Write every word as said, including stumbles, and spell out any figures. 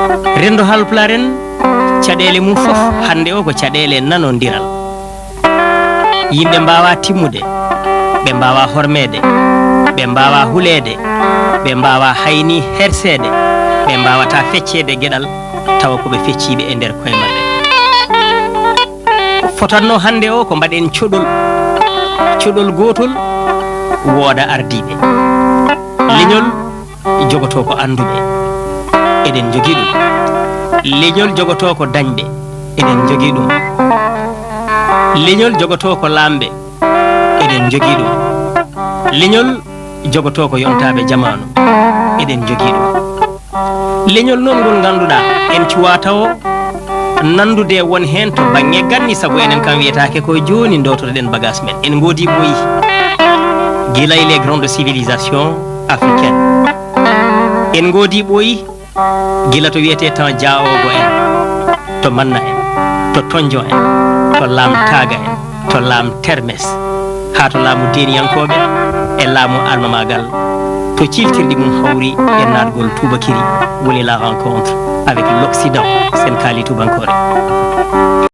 Renndo Haalpulaar en, caɗeele mum fof hannde o ko caɗeele nanondiral. Yimɓe mbaawaa timmude, ɓe mbaawaa hormeede, ɓe mbaawaa huleede, ɓe mbaawaa hay ni herseede, ɓe mbaawataa fecceede geɗal tawa ko ɓe fecciiɓe e nder koye maɓɓe. Fotatnoo hannde o ko mbaɗen coɗol, coɗol gootol wooda ardiiɓe. Leñol jogotoo ko annduɓe, eɗen njogii ɗum. Leñol jogotoo ko dañɓe, eɗen njogii ɗum. Leñol jogotoo ko laamɓe, eɗen njogii ɗum. Leñol jogotoo ko yontaaɓe jamaanu, eɗen njogii ɗum. Leñol noon ngol ngannduɗaa en cuwaa tawo nanndude won heen to baŋŋe ganni, sabu enen kam wiyetaake ko jooni ndoototoɗen bagage men. En ngoodi ɓooyi gila e les grandes civilisations africaines. En ngoodi ɓooyi gila to wiyetee temps Diaogo en, to Manna en, to Tonjon en, to Laam Taaga en, to Laam Termes, haa to laamu deeniyankooɓe e laamu almamaagal, to ciiftirɗi mum hawri e naatgol tuubakiri, woni la rencontre avec l'Occident, sen kaali tuubankoore.